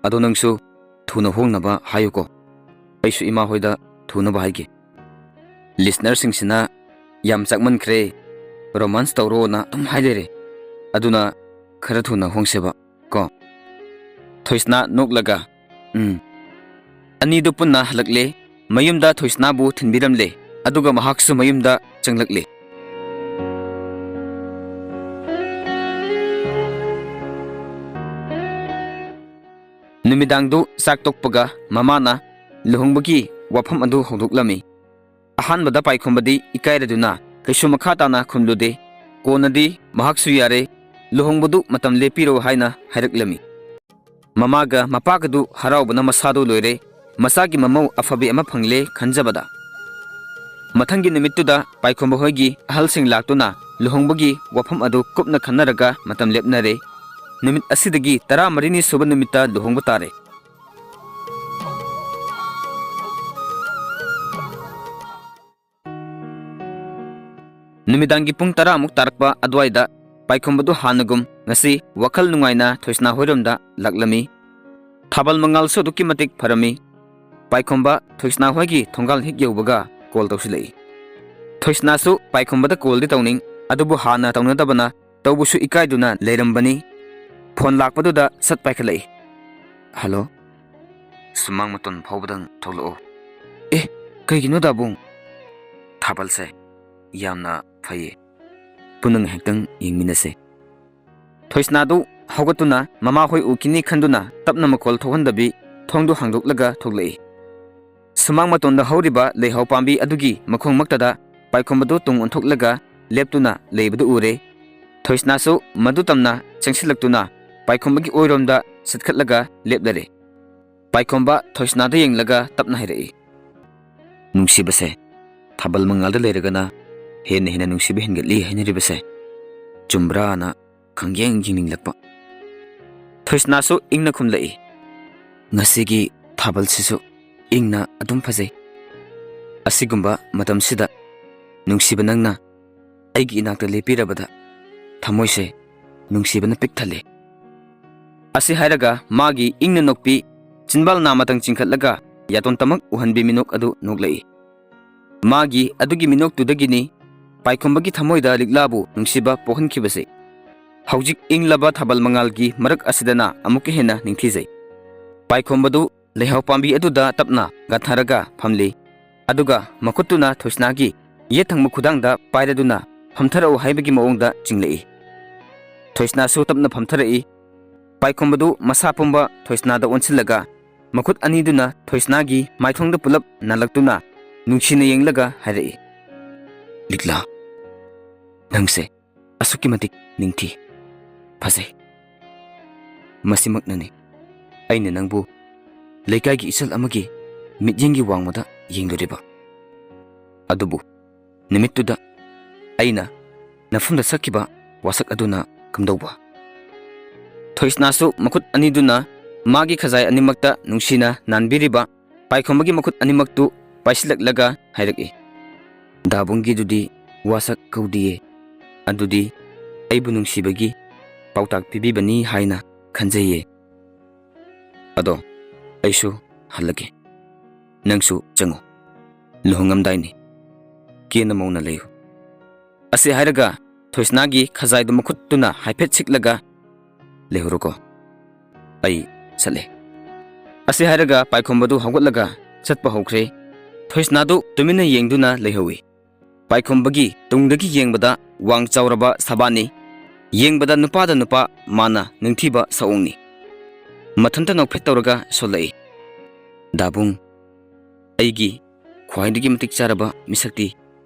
ꯑꯗꯣ ꯅꯪꯁꯨ ꯊꯨꯅ ꯍꯣꯡꯅꯕ ꯍꯥꯏꯌꯨꯀꯣ꯫ ꯑꯩꯁꯨ ꯏꯃꯥ ꯍꯣꯏꯗ ꯊꯨꯅꯕ ꯍꯥꯏꯒꯦ꯫ ꯂꯤꯁꯅꯔꯁꯤꯡꯁꯤꯅ ꯌꯥꯝ ꯆꯥꯛꯃꯟꯈ꯭ꯔꯦ, ꯔꯣꯃꯥꯟꯁ ꯇꯧꯔꯣꯅ ꯑꯗꯨꯝ ꯍꯥꯏ ꯂꯩꯔꯦ꯫ ꯑꯗꯨꯅ ꯈꯔ ꯊꯨꯅ ꯍꯣꯡꯁꯦꯕ ꯀꯣ꯫" ꯊꯣꯏꯁꯅꯥ ꯅꯣꯛꯂꯒ, "ꯎꯝ꯫" ꯑꯅꯤꯗꯨ ꯄꯨꯟꯅ ꯍꯜꯂꯛꯂꯦ꯫ ꯃꯌꯨꯝꯗ ꯊꯣꯏꯁꯅꯥꯕꯨ ꯊꯤꯟꯕꯤꯔꯝꯂꯦ, ꯑꯗꯨꯒ ꯃꯍꯥꯛꯁꯨ ꯃꯌꯨꯝꯗ ꯆꯪꯂꯛꯂꯦ꯫ ꯅꯨꯃꯤꯗꯥꯡꯗꯨ ꯆꯥꯛ ꯇꯣꯛꯄꯒ ꯃꯃꯥꯅ ꯂꯨꯍꯣꯡꯕꯒꯤ ꯋꯥꯐꯝ ꯑꯗꯨ ꯍꯧꯗꯣꯛꯂꯝꯃꯤ꯫ ꯑꯍꯥꯟꯕꯗ ꯄꯥꯏꯈꯣꯝꯕꯗꯤ ꯏꯀꯥꯏꯔꯗꯨꯅ ꯀꯩꯁꯨ ꯃꯈꯥ ꯇꯥꯅ ꯈꯨꯝꯂꯨꯗꯦ꯫ ꯀꯣꯟꯅꯗꯤ ꯃꯍꯥꯛꯁꯨ ꯌꯥꯔꯦ, ꯂꯨꯍꯣꯡꯕꯗꯨ ꯃꯇꯝ ꯂꯦꯞꯄꯤꯔꯣ ꯍꯥꯏꯅ ꯍꯥꯏꯔꯛꯂꯝꯃꯤ꯫ ꯃꯃꯥꯒ ꯃꯄꯥꯒꯗꯨ ꯍꯔꯥꯎꯕꯅ ꯃꯁꯥꯗꯨ ꯂꯣꯏꯔꯦ꯫ ꯃꯆꯥꯒꯤ ꯃꯃꯧ ꯑꯐꯕꯤ ꯑꯃ ꯐꯪꯂꯦ ꯈꯟꯖꯕꯗ꯫ ꯃꯊꯪꯒꯤ ꯅꯨꯃꯤꯠꯇꯨꯗ ꯄꯥꯏꯈꯣꯝꯕ ꯍꯣꯏꯒꯤ ꯑꯍꯜꯁꯤꯡ ꯂꯥꯛꯇꯨꯅ ꯂꯨꯍꯣꯡꯕꯒꯤ ꯋꯥꯐꯝ ꯑꯗꯨ ꯀꯨꯞꯅ ꯈꯟꯅꯔꯒ ꯃꯇꯝ ꯂꯦꯞꯅꯔꯦ꯫ ꯅꯨꯃꯤꯠ ꯑꯁꯤꯗꯒꯤ ꯇꯔꯥꯃꯔꯤꯅꯤ ꯁꯨꯕ ꯅꯨꯃꯤꯠꯇ ꯂꯨꯍꯣꯡꯕ ꯇꯥꯔꯦ꯫ ꯅꯨꯃꯤꯗꯥꯡꯒꯤ ꯄꯨꯡ ꯇꯔꯥꯃꯨꯛ ꯇꯥꯔꯛꯄ ꯑꯗꯨꯋꯥꯏꯗ ꯄꯥꯏꯈꯣꯝꯕꯗꯨ ꯍꯥꯟꯅꯒꯨꯝ ꯉꯁꯤ ꯋꯥꯈꯜ ꯅꯨꯡꯉꯥꯏꯅ ꯊꯣꯏꯁꯅꯥ ꯍꯣꯏꯔꯣꯝꯗ ꯂꯥꯛꯂꯝꯃꯤ꯫ ꯊꯥꯕꯜ ꯃꯉꯥꯜꯁꯨ ꯑꯗꯨꯛꯀꯤ ꯃꯇꯤꯛ ꯐꯔꯝꯃꯤ꯫ ꯄꯥꯏꯈꯣꯝꯕ ꯊꯣꯏꯁꯅꯥ ꯍꯣꯏꯒꯤ ꯊꯣꯡꯒꯥꯜ ꯍꯦꯛ ꯌꯧꯕꯒ ꯀꯣꯜ ꯇꯧꯁꯤꯜꯂꯛꯏ꯫ ꯊꯣꯏꯁꯅꯥꯁꯨ ꯄꯥꯏꯈꯣꯝꯕꯗ ꯀꯣꯜꯗꯤ ꯇꯧꯅꯤꯡ, ꯑꯗꯨꯕꯨ ꯍꯥꯟꯅ ꯇꯧꯅꯗꯕꯅ ꯇꯧꯕꯁꯨ ꯏꯀꯥꯏꯗꯨꯅ ꯂꯩꯔꯝꯕꯅꯤ꯫ ꯐꯣꯟ ꯂꯥꯛꯄꯗꯨꯗ ꯁꯠ ꯄꯥꯏꯈꯠꯂꯛꯏ꯫ "ꯍꯜꯂꯣ, ꯁꯨꯃꯥꯡ ꯃꯇꯣꯟ ꯐꯥꯎꯕꯗꯪ ꯊꯣꯛꯂꯛꯑꯣ꯫" "ꯑꯦ, ꯀꯩꯒꯤꯅꯣ ꯗꯥꯕꯨꯡ?" "ꯊꯥꯕꯜꯁꯦ ꯌꯥꯝꯅ ꯐꯩꯌꯦ, ꯄꯨꯟꯅ ꯉꯥꯏꯍꯥꯛꯇꯪ ꯌꯦꯡꯃꯤꯟꯅꯁꯦ꯫" ꯊꯣꯏꯁꯅꯥꯗꯨ ꯍꯧꯒꯠꯇꯨꯅ ꯃꯃꯥꯍꯣꯏ ꯎꯈꯤꯅꯤ ꯈꯟꯗꯨꯅ ꯇꯞꯅ ꯃꯈꯣꯜ ꯊꯣꯛꯍꯟꯗꯕꯤ ꯊꯣꯡꯗꯨ ꯍꯥꯡꯗꯣꯛꯂꯒ ꯊꯣꯛꯂꯛꯏ꯫ ꯁꯨꯃꯥꯡ ꯃꯇꯣꯟꯗ ꯍꯧꯔꯤꯕ ꯂꯩꯍꯥꯎ ꯄꯥꯝꯕꯤ ꯑꯗꯨꯒꯤ ꯃꯈꯣꯡꯃꯛꯇꯗ ꯄꯥꯏꯈꯣꯝꯕꯗꯨ ꯇꯨꯡ ꯑꯣꯟꯊꯣꯛꯂꯒ ꯂꯦꯞꯇꯨꯅ ꯂꯩꯕꯗꯨ ꯎꯔꯦ꯫ ꯊꯣꯏꯁꯅꯥꯁꯨ ꯃꯗꯨ ꯇꯝꯅ ꯆꯪꯁꯤꯜꯂꯛꯇꯨꯅ ꯄꯥꯏꯈꯣꯝꯕꯒꯤ ꯑꯣꯏꯔꯣꯝꯗ ꯆꯠꯈꯠꯂꯒ ꯂꯦꯞꯂꯔꯦ꯫ ꯄꯥꯏꯈꯣꯝꯕ ꯊꯣꯏꯁꯅꯥꯗ ꯌꯦꯡꯂꯒ ꯇꯞꯅ ꯍꯥꯏꯔꯛꯏ, "ꯅꯨꯡꯁꯤꯕꯁꯦ ꯊꯥꯕꯜ ꯃꯉꯥꯜꯗ ꯂꯩꯔꯒꯅ ꯍꯦꯟꯅ ꯍꯦꯟꯅ ꯅꯨꯡꯁꯤꯕ ꯍꯦꯟꯒꯠꯂꯤ ꯍꯥꯏꯅꯔꯤꯕꯁꯦ ꯆꯨꯝꯕ꯭ꯔꯥꯅ ꯈꯪꯌꯦꯡ ꯌꯦꯡꯅꯤꯡꯂꯛꯄ꯫" ꯊꯣꯏꯁꯅꯥꯁꯨ ꯏꯪꯅ ꯈꯨꯝꯂꯛꯏ, "ꯉꯁꯤꯒꯤ ꯊꯥꯕꯜꯁꯤꯁꯨ ꯏꯪꯅ ꯑꯗꯨꯝ ꯐꯖꯩ꯫ ꯑꯁꯤꯒꯨꯝꯕ ꯃꯇꯝꯁꯤꯗ ꯅꯨꯡꯁꯤꯕ ꯅꯪꯅ ꯑꯩꯒꯤ ꯏꯅꯥꯛꯇ ꯂꯦꯞꯄꯤꯔꯕꯗ ꯊꯃꯣꯏꯁꯦ ꯅꯨꯡꯁꯤꯕꯅ ꯄꯤꯛ ꯊꯜꯂꯦ꯫" ꯑꯁꯤ ꯍꯥꯏꯔꯒ ꯃꯥꯒꯤ ꯏꯪꯅ ꯅꯣꯛꯄꯤ, ꯆꯤꯟꯕꯥꯜ ꯅꯥ ꯃꯇꯪ ꯆꯤꯡꯈꯠꯂꯒ ꯌꯥꯇꯣꯟ ꯇꯃꯛ ꯎꯍꯟꯕꯤ ꯃꯤꯅꯣꯛ ꯑꯗꯨ ꯅꯣꯛꯂꯛꯏ꯫ ꯃꯥꯒꯤ ꯑꯗꯨꯒꯤ ꯃꯤꯅꯣꯛꯇꯨꯗꯒꯤꯅꯤ ꯄꯥꯏꯈꯣꯝꯕꯒꯤ ꯊꯃꯣꯏꯗ ꯂꯤꯛꯂꯥꯕꯨ ꯅꯨꯡꯁꯤꯕ ꯄꯣꯛꯍꯟꯈꯤꯕꯁꯦ꯫ ꯍꯧꯖꯤꯛ ꯏꯪꯂꯕ ꯊꯥꯕꯜ ꯃꯉꯥꯜꯒꯤ ꯃꯔꯛ ꯑꯁꯤꯗꯅ ꯑꯃꯨꯛꯀ ꯍꯦꯟꯅ ꯅꯤꯡꯊꯤꯖꯩ꯫ ꯄꯥꯏꯈꯣꯝꯕꯗꯨ ꯂꯩꯍꯥꯎ ꯄꯥꯝꯕꯤ ꯑꯗꯨꯗ ꯇꯞꯅ ꯒꯥꯟꯊꯔꯒ ꯐꯝꯂꯤ꯫ ꯑꯗꯨꯒ ꯃꯈꯨꯠꯇꯨꯅ ꯊꯣꯏꯁꯅꯥꯒꯤ ꯌꯦꯠ ꯊꯪꯕ ꯈꯨꯗꯥꯡꯗ ꯄꯥꯏꯔꯗꯨꯅ ꯐꯝꯊꯔꯛꯎ ꯍꯥꯏꯕꯒꯤ ꯃꯑꯣꯡꯗ ꯆꯤꯡꯂꯛꯏ꯫ ꯊꯣꯏꯁꯅꯥꯁꯨ ꯇꯞꯅ ꯐꯝꯊꯔꯛꯏ꯫ ꯄꯥꯏꯈꯣꯝꯕꯗꯨ ꯃꯁꯥ ꯄꯨꯝꯕ ꯊꯣꯏꯁꯅꯥꯗ ꯑꯣꯟꯁꯤꯜꯂꯒ ꯃꯈꯨꯠ ꯑꯅꯤꯗꯨꯅ ꯊꯣꯏꯁꯅꯥꯒꯤ ꯃꯥꯏꯊꯣꯡꯗ ꯄꯨꯂꯞ ꯅꯥꯜꯂꯛꯇꯨꯅ ꯅꯨꯡꯁꯤꯅ ꯌꯦꯡꯂꯒ ꯍꯥꯏꯔꯛꯏ, "ꯂꯤꯛꯂꯥ, ꯅꯪꯁꯦ ꯑꯁꯨꯛꯀꯤ ꯃꯇꯤꯛ ꯅꯤꯡꯊꯤ, ꯐꯖꯩ꯫ ꯃꯁꯤꯃꯛꯅꯅꯤ ꯑꯩꯅ ꯅꯪꯕꯨ ꯂꯩꯀꯥꯏꯒꯤ ꯏꯆꯜ ꯑꯃꯒꯤ ꯃꯤꯠꯌꯦꯡꯒꯤ ꯋꯥꯡꯃꯗ ꯌꯦꯡꯂꯨꯔꯤꯕ꯫ ꯑꯗꯨꯕꯨ ꯅꯨꯃꯤꯠꯇꯨꯗ ꯑꯩꯅ ꯅꯐꯝꯗ ꯁꯛꯈꯤꯕ ꯋꯥꯁꯛ ꯑꯗꯨꯅ ꯀꯝꯗꯧꯕ?" ꯊꯣꯏꯁꯅꯥꯁꯨ ꯃꯈꯨꯠ ꯑꯅꯤꯗꯨꯅ ꯃꯥꯒꯤ ꯈꯖꯥꯏ ꯑꯅꯤꯃꯛꯇ ꯅꯨꯡꯁꯤꯅ ꯅꯥꯟꯕꯤꯔꯤꯕ ꯄꯥꯏꯈꯣꯝꯕꯒꯤ ꯃꯈꯨꯠ ꯑꯅꯤꯃꯛꯇꯨ ꯄꯥꯏꯁꯤꯜꯂꯛꯂꯒ ꯍꯥꯏꯔꯛꯏ, "ꯗꯥꯕꯨꯡꯒꯤꯗꯨꯗꯤ ꯋꯥꯁꯛ ꯀꯧꯗꯤꯌꯦ꯫ ꯑꯗꯨꯗꯤ ꯑꯩꯕꯨ ꯅꯨꯡꯁꯤꯕꯒꯤ ꯄꯥꯎꯇꯥꯛ ꯄꯤꯕꯤꯕꯅꯤ ꯍꯥꯏꯅ ꯈꯟꯖꯩꯌꯦ꯫ ꯑꯗꯣ ꯑꯩꯁꯨ ꯍꯜꯂꯒꯦ꯫ ꯅꯪꯁꯨ ꯆꯪꯉꯨ꯫ ꯂꯨꯍꯣꯡꯉꯝꯗꯥꯏꯅꯤ꯫ ꯀꯦꯅ ꯃꯧꯅ ꯂꯩꯌꯨ꯫ ꯑꯁꯤ ꯍꯥꯏꯔꯒ ꯊꯣꯏꯁꯅꯥꯒꯤ ꯈꯖꯥꯏꯗꯨ ꯃꯈꯨꯠꯇꯨꯅ ꯍꯥꯏꯐꯦꯠ ꯁꯤꯛꯂꯒ, "ꯂꯩꯍꯧꯔꯣꯀꯣ꯫ ꯑꯩ ꯆꯠꯂꯦ꯫" ꯑꯁꯤ ꯍꯥꯏꯔꯒ ꯄꯥꯏꯈꯣꯝꯕꯗꯨ ꯍꯧꯒꯠꯂꯒ ꯆꯠꯄ ꯍꯧꯈ꯭ꯔꯦ꯫ ꯊꯣꯏꯁꯅꯥꯗꯨ ꯇꯨꯃꯤꯟꯅ ꯌꯦꯡꯗꯨꯅ ꯂꯩꯍꯧꯏ꯫ ꯄꯥꯏꯈꯣꯝꯕꯒꯤ ꯇꯨꯡꯗꯒꯤ ꯌꯦꯡꯕꯗ ꯋꯥꯡ ꯆꯥꯎꯔꯕ ꯁꯕꯥꯟꯅꯤ꯫ ꯌꯦꯡꯕꯗ ꯅꯨꯄꯥꯗ ꯅꯨꯄꯥ ꯃꯥꯟꯅ ꯅꯤꯡꯊꯤꯕ ꯁꯑꯣꯡꯅꯤ꯫ ꯃꯊꯟꯇ ꯅꯣꯛꯐꯦꯠ ꯇꯧꯔꯒ ꯁꯣꯜꯂꯛꯏ, "ꯗꯥꯕꯨꯡ, ꯑꯩꯒꯤ ꯈ꯭ꯋꯥꯏꯗꯒꯤ ꯃꯇꯤꯛ ꯆꯥꯔꯕ ꯃꯤꯁꯛꯇꯤ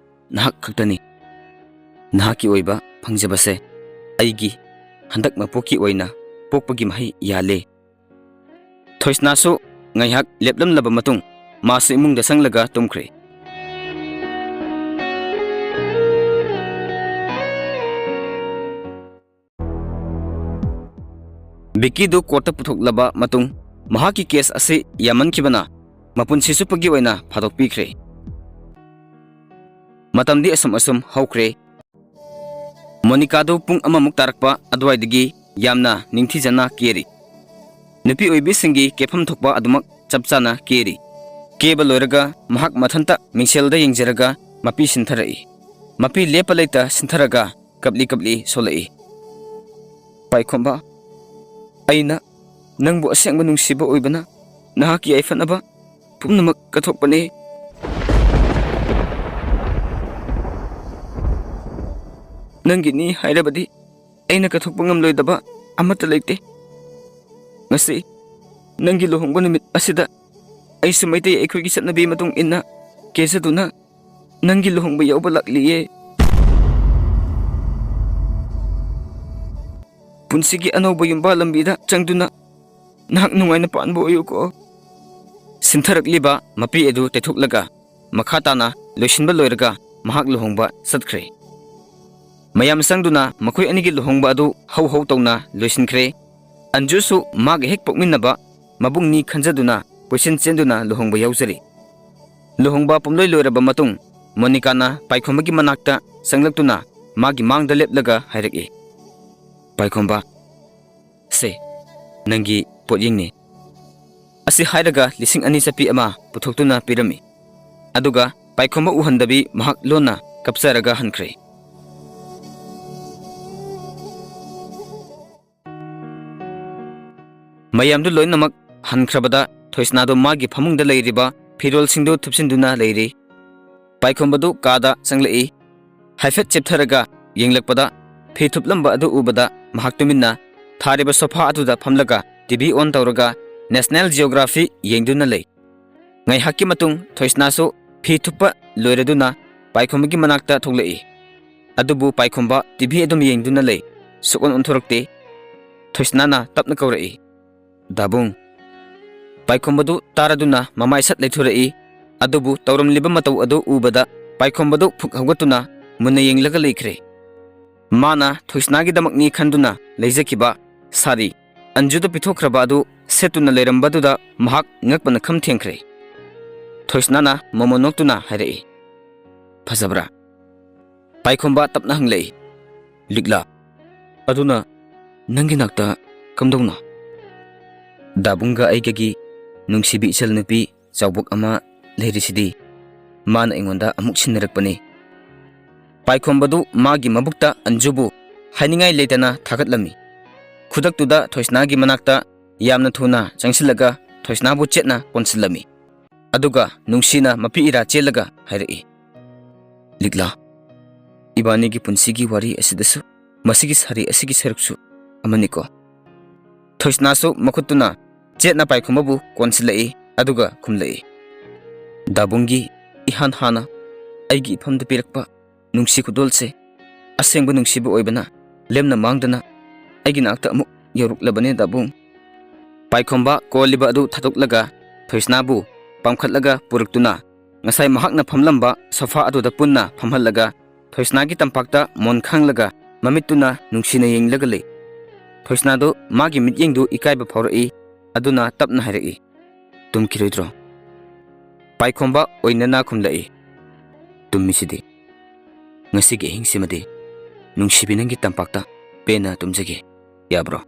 ꯅꯍꯥꯛ ꯈꯛꯇꯅꯤ꯫ ꯅꯍꯥꯛꯀꯤ ꯑꯣꯏꯕ ꯐꯪꯖꯕꯁꯦ ꯑꯩꯒꯤ ꯍꯟꯗꯛ ꯃꯄꯣꯛꯀꯤ ꯑꯣꯏꯅ ꯄꯣꯛꯄꯒꯤ ꯃꯍꯩ ꯌꯥꯜꯂꯦ꯫" ꯊꯣꯏꯁꯅꯥꯁꯨ ꯉꯥꯏꯍꯥꯛ ꯂꯦꯞꯂꯝꯂꯕ ꯃꯇꯨꯡ ꯃꯥꯁꯨ ꯏꯃꯨꯡꯗ ꯆꯪꯂꯒ ꯇꯨꯝꯈ꯭ꯔꯦ꯫ ꯕꯤꯀꯤꯗꯨ ꯀꯣꯔꯠꯇ ꯄꯨꯊꯣꯛꯂꯕ ꯃꯇꯨꯡ ꯃꯍꯥꯛꯀꯤ ꯀꯦꯁ ꯑꯁꯤ ꯌꯥꯝꯃꯟꯈꯤꯕꯅ ꯃꯄꯨꯟꯁꯤ ꯆꯨꯞꯄꯒꯤ ꯑꯣꯏꯅ ꯐꯥꯗꯣꯛꯄꯤꯈ꯭ꯔꯦ꯫ ꯃꯇꯝꯗꯤ ꯑꯁꯨꯝ ꯑꯁꯨꯝ ꯍꯧꯈ꯭ꯔꯦ꯫ ꯃꯣꯅꯤꯀꯥꯗꯨ ꯄꯨꯡ ꯑꯃꯃꯨꯛ ꯇꯥꯔꯛꯄ ꯑꯗꯨꯋꯥꯏꯗꯒꯤ ꯌꯥꯝꯅ ꯅꯤꯡꯊꯤꯖꯅ ꯀꯦꯔꯤ꯫ ꯅꯨꯄꯤ ꯑꯣꯏꯕꯤꯁꯤꯡꯒꯤ ꯀꯦꯐꯝ ꯊꯣꯛꯄ ꯑꯗꯨꯃꯛ ꯆꯞ ꯆꯥꯅ ꯀꯦꯔꯤ꯫ ꯀꯦꯕ ꯂꯣꯏꯔꯒ ꯃꯍꯥꯛ ꯃꯊꯟꯇ ꯃꯤꯡꯁꯦꯜꯗ ꯌꯦꯡꯖꯔꯒ ꯃꯄꯤ ꯁꯤꯟꯊꯔꯛꯏ꯫ ꯃꯄꯤ ꯂꯦꯞꯄ ꯂꯩꯇ ꯁꯤꯟꯊꯔꯒ ꯀꯞꯂꯤ ꯀꯞꯂꯤ ꯁꯣꯜꯂꯛꯏ꯫ "ꯄꯥꯏꯈꯣꯝꯕ, ꯑꯩꯅ ꯅꯪꯕꯨ ꯑꯁꯦꯡꯕ ꯅꯨꯡꯁꯤꯕ ꯑꯣꯏꯕꯅ ꯅꯍꯥꯛꯀꯤ ꯌꯥꯏꯐꯅꯕ ꯄꯨꯝꯅꯃꯛ ꯀꯠꯊꯣꯛꯄꯅꯤ꯫ ꯅꯪꯒꯤꯅꯤ ꯍꯥꯏꯔꯕꯗꯤ ꯑꯩꯅ ꯀꯠꯊꯣꯛꯄ ꯉꯝꯂꯣꯏꯗꯕ ꯑꯃꯠꯇ ꯂꯩꯇꯦ꯫ ꯉꯁꯤ ꯅꯪꯒꯤ ꯂꯨꯍꯣꯡꯕ ꯅꯨꯃꯤꯠ ꯑꯁꯤꯗ ꯑꯩꯁꯨ ꯃꯩꯇꯩ ꯑꯩꯈꯣꯏꯒꯤ ꯆꯠꯅꯕꯤ ꯃꯇꯨꯡ ꯏꯟꯅ ꯀꯦꯖꯗꯨꯅ ꯅꯪꯒꯤ ꯂꯨꯍꯣꯡꯕ ꯌꯥꯎꯕ ꯂꯥꯛꯂꯤꯌꯦ꯫ ꯄꯨꯟꯁꯤꯒꯤ ꯑꯅꯧꯕ ꯌꯨꯝꯕꯥ ꯂꯝꯕꯤꯗ ꯆꯪꯗꯨꯅ ꯅꯍꯥꯛ ꯅꯨꯡꯉꯥꯏꯅ ꯄꯥꯟꯕ ꯑꯣꯏꯌꯨꯀꯣ꯫" ꯁꯤꯟꯊꯔꯛꯂꯤꯕ ꯃꯄꯤ ꯑꯗꯨ ꯇꯩꯊꯣꯛꯂꯒ ꯃꯈꯥ ꯇꯥꯅ ꯂꯣꯏꯁꯤꯟꯕ ꯂꯣꯏꯔꯒ ꯃꯍꯥꯛ ꯂꯨꯍꯣꯡꯕ ꯆꯠꯈ꯭ꯔꯦ꯫ ꯃꯌꯥꯝ ꯆꯪꯗꯨꯅ ꯃꯈꯣꯏ ꯑꯅꯤꯒꯤ ꯂꯨꯍꯣꯡꯕ ꯑꯗꯨ ꯍꯧ ꯍꯧ ꯇꯧꯅ ꯂꯣꯏꯁꯤꯟꯈ꯭ꯔꯦ꯫ ꯑꯟꯖꯨꯁꯨ ꯃꯥꯒ ꯍꯦꯛ ꯄꯣꯛꯃꯤꯟꯅꯕ ꯃꯕꯨꯡꯅꯤ ꯈꯟꯖꯗꯨꯅ ꯀꯣꯏꯆꯦꯟ ꯆꯦꯟꯗꯨꯅ ꯂꯨꯍꯣꯡꯕ ꯌꯥꯎꯖꯔꯤ꯫ ꯂꯨꯍꯣꯡꯕ ꯄꯨꯝꯂꯣꯏ ꯂꯣꯏꯔꯕ ꯃꯇꯨꯡ ꯃꯣꯅꯤꯀꯥꯅ ꯄꯥꯏꯈꯣꯝꯕꯒꯤ ꯃꯅꯥꯛꯇ ꯆꯪꯂꯛꯇꯨꯅ ꯃꯥꯒꯤ ꯃꯥꯡꯗ ꯂꯦꯞꯂꯒ ꯍꯥꯏꯔꯛꯏ, "ꯄꯥꯏꯈꯣꯝꯕ, ꯁꯦ, ꯅꯪꯒꯤ ꯄꯣꯠꯌꯦꯡꯅꯤ꯫" ꯑꯁꯤ ꯍꯥꯏꯔꯒ ꯂꯤꯁꯤꯡ ꯑꯅꯤ ꯆꯠꯄꯤ ꯑꯃ ꯄꯨꯊꯣꯛꯇꯨꯅ ꯄꯤꯔꯝꯃꯤ꯫ ꯑꯗꯨꯒ ꯄꯥꯏꯈꯣꯝꯕ ꯎꯍꯟꯗꯕꯤ ꯃꯍꯥꯛ ꯂꯣꯟꯅ ꯀꯞꯆꯔꯒ ꯍꯟꯈ꯭ꯔꯦ꯫ ꯃꯌꯥꯝꯗꯨ ꯂꯣꯏꯅꯃꯛ ꯍꯟꯈ꯭ꯔꯕꯗ ꯊꯣꯏꯁꯅꯥꯗꯨ ꯃꯥꯒꯤ ꯐꯃꯨꯡꯗ ꯂꯩꯔꯤꯕ ꯐꯤꯔꯣꯜꯁꯤꯡꯗꯨ ꯊꯨꯞꯆꯤꯟꯗꯨꯅ ꯂꯩꯔꯤ꯫ ꯄꯥꯏꯈꯣꯝꯕꯗꯨ ꯀꯥꯗ ꯆꯪꯂꯛꯏ꯫ ꯍꯥꯏꯐꯦꯠ ꯆꯦꯞꯊꯔꯒ ꯌꯦꯡꯂꯛꯄꯗ ꯐꯤ ꯊꯨꯞꯂꯝꯕ ꯑꯗꯨ ꯎꯕꯗ ꯃꯍꯥꯛ ꯇꯨꯃꯤꯟꯅ ꯊꯥꯔꯤꯕ ꯁꯣꯐꯥ ꯑꯗꯨꯗ ꯐꯝꯂꯒ ꯇꯤ ꯚꯤ ꯑꯣꯟ ꯇꯧꯔꯒ National Geography ꯌꯦꯡꯗꯨꯅ ꯂꯩ꯫ ꯉꯥꯏꯍꯥꯛꯀꯤ ꯃꯇꯨꯡ ꯊꯣꯏꯁꯅꯥꯁꯨ ꯐꯤ ꯊꯨꯞꯄ ꯂꯣꯏꯔꯗꯨꯅ ꯄꯥꯏꯈꯣꯝꯕꯒꯤ ꯃꯅꯥꯛꯇ ꯊꯣꯛꯂꯛꯏ꯫ ꯑꯗꯨꯕꯨ ꯄꯥꯏꯈꯣꯝꯕ ꯇꯤ ꯚꯤ ꯑꯗꯨꯝ ꯌꯦꯡꯗꯨꯅ ꯂꯩ꯫ ꯁꯨꯛꯑꯣꯟ ꯑꯣꯟꯊꯣꯔꯛꯇꯦ꯫ ꯊꯣꯏꯁꯅꯥꯅ ꯇꯞꯅ ꯀꯧꯔꯛꯏ, "ꯗꯥꯕꯨꯡ!" ꯄꯥꯏꯈꯣꯝꯕꯗꯨ ꯇꯥꯔꯗꯨꯅ ꯃꯃꯥꯏ ꯁꯠ ꯂꯩꯊꯣꯔꯛꯏ꯫ ꯑꯗꯨꯕꯨ ꯇꯧꯔꯝꯂꯤꯕ ꯃꯇꯧ ꯑꯗꯨ ꯎꯕꯗ ꯄꯥꯏꯈꯣꯝꯕꯗꯨ ꯐꯨꯛ ꯍꯧꯒꯠꯇꯨꯅ ꯃꯨꯟꯅ ꯌꯦꯡꯂꯒ ꯂꯩꯈ꯭ꯔꯦ꯫ ꯃꯥꯅ ꯊꯣꯏꯁꯅꯥꯒꯤꯗꯃꯛꯅꯤ ꯈꯟꯗꯨꯅ ꯂꯩꯖꯈꯤꯕ ꯁꯥꯔꯤ ꯑꯟꯖꯨꯗ ꯄꯤꯊꯣꯛꯈ꯭ꯔꯕ ꯑꯗꯨ ꯁꯦꯠꯇꯨꯅ ꯂꯩꯔꯝꯕꯗꯨꯗ ꯃꯍꯥꯛ ꯉꯛꯄꯅ ꯈꯝ ꯊꯦꯡꯈ꯭ꯔꯦ꯫ ꯊꯣꯏꯁꯅꯥꯅ ꯃꯣꯃꯣꯟ ꯅꯣꯛꯇꯨꯅ ꯍꯥꯏꯔꯛꯏ, "ꯐꯖꯕ꯭ꯔꯥ?" ꯄꯥꯏꯈꯣꯝꯕ ꯇꯞꯅ ꯍꯪꯂꯛꯏ, "ꯂꯤꯛꯂꯥ, ꯑꯗꯨꯅ ꯅꯪꯒꯤ ꯅꯥꯛꯇ ꯀꯝꯗꯧꯅ?" "ꯗꯥꯕꯨꯡꯒ ꯑꯩꯒꯒꯤ ꯅꯨꯡꯁꯤꯕꯤ ꯏꯆꯜ ꯅꯨꯄꯤ ꯆꯥꯎꯕꯣꯛ ꯑꯃ ꯂꯩꯔꯤꯁꯤꯗꯤ, ꯃꯥꯅ ꯑꯩꯉꯣꯟꯗ ꯑꯃꯨꯛ ꯁꯤꯟꯅꯔꯛꯄꯅꯤ꯫" ꯄꯥꯏꯈꯣꯝꯕꯗꯨ ꯃꯥꯒꯤ ꯃꯕꯨꯛꯇ ꯑꯟꯖꯨꯕꯨ ꯍꯥꯏꯅꯤꯡꯉꯥꯏ ꯂꯩꯇꯅ ꯊꯥꯒꯠꯂꯝꯃꯤ꯫ ꯈꯨꯗꯛꯇꯨꯗ ꯊꯣꯏꯁꯅꯥꯒꯤ ꯃꯅꯥꯛꯇ ꯌꯥꯝꯅ ꯊꯨꯅ ꯆꯪꯁꯤꯜꯂꯒ ꯊꯣꯏꯁꯅꯥꯕꯨ ꯆꯦꯠꯅ ꯀꯣꯟꯁꯤꯜꯂꯝꯃꯤ꯫ ꯑꯗꯨꯒ ꯅꯨꯡꯁꯤꯅ ꯃꯄꯤ ꯏꯔꯥ ꯆꯦꯜꯂꯒ ꯍꯥꯏꯔꯛꯏ, "ꯂꯤꯛꯂꯥ, ꯏꯕꯥꯅꯤꯒꯤ ꯄꯨꯟꯁꯤꯒꯤ ꯋꯥꯔꯤ ꯑꯁꯤꯗꯁꯨ ꯃꯁꯤꯒꯤ ꯁꯥꯔꯤ ꯑꯁꯤꯒꯤ ꯁꯔꯨꯛꯁꯨ ꯑꯃꯅꯤꯀꯣ?" ꯊꯣꯏꯁꯅꯥꯁꯨ ꯃꯈꯨꯠꯇꯨꯅ ꯆꯦꯠꯅ ꯄꯥꯏꯈꯣꯝꯕꯕꯨ ꯀꯣꯟꯁꯤꯜꯂꯛꯏ꯫ ꯑꯗꯨꯒ ꯈꯨꯝꯂꯛꯏ, "ꯗꯥꯕꯨꯡꯒꯤ ꯏꯍꯥꯟ ꯍꯥꯟꯅ ꯑꯩꯒꯤ ꯏꯐꯝꯗ ꯄꯤꯔꯛꯄ ꯅꯨꯡꯁꯤ ꯈꯨꯗꯣꯜꯁꯦ ꯑꯁꯦꯡꯕ ꯅꯨꯡꯁꯤꯕ ꯑꯣꯏꯕꯅ ꯂꯦꯝꯅ ꯃꯥꯡꯗꯅ ꯑꯩꯒꯤ ꯅꯥꯛꯇ ꯑꯃꯨꯛ ꯌꯧꯔꯛꯂꯕꯅꯦ, ꯗꯥꯕꯨꯡ꯫" ꯄꯥꯏꯈꯣꯝꯕ ꯀꯣꯜꯂꯤꯕ ꯑꯗꯨ ꯊꯥꯗꯣꯛꯂꯒ ꯊꯣꯏꯁꯅꯥꯕꯨ ꯄꯥꯝꯈꯠꯂꯒ ꯄꯨꯔꯛꯇꯨꯅ ꯉꯁꯥꯏ ꯃꯍꯥꯛꯅ ꯐꯝꯂꯝꯕ ꯁꯣꯐꯥ ꯑꯗꯨꯗ ꯄꯨꯟꯅ ꯐꯝꯍꯜꯂꯒ ꯊꯣꯏꯁꯅꯥꯒꯤ ꯇꯝꯄꯥꯛꯇ ꯃꯣꯟ ꯈꯥꯡꯂꯒ ꯃꯃꯤꯠꯇꯨꯅ ꯅꯨꯡꯁꯤꯅ ꯌꯦꯡꯂꯒ ꯂꯩ꯫ ꯊꯣꯏꯁꯅꯥꯗꯨ ꯃꯥꯒꯤ ꯃꯤꯠꯌꯦꯡꯗꯨ ꯏꯀꯥꯏꯕ ꯐꯥꯎꯔꯛꯏ꯫ ꯑꯗꯨꯅ ꯇꯞꯅ ꯍꯥꯏꯔꯛꯏ, "ꯇꯨꯝꯈꯤꯔꯣꯏꯗ꯭ꯔꯣ?" ꯄꯥꯏꯈꯣꯝꯕ ꯑꯣꯏꯅꯅ ꯈꯨꯝꯂꯛꯏ, "ꯇꯨꯝꯃꯤꯁꯤꯗꯤ꯫ ꯉꯁꯤꯒꯤ ꯑꯍꯤꯡꯁꯤꯃꯗꯤ ꯅꯨꯡꯁꯤꯕꯤ, ꯅꯪꯒꯤ ꯇꯝꯄꯥꯛꯇ ꯄꯦꯟꯅ ꯇꯨꯝꯖꯒꯦ꯫ ꯌꯥꯕ꯭ꯔꯣ?"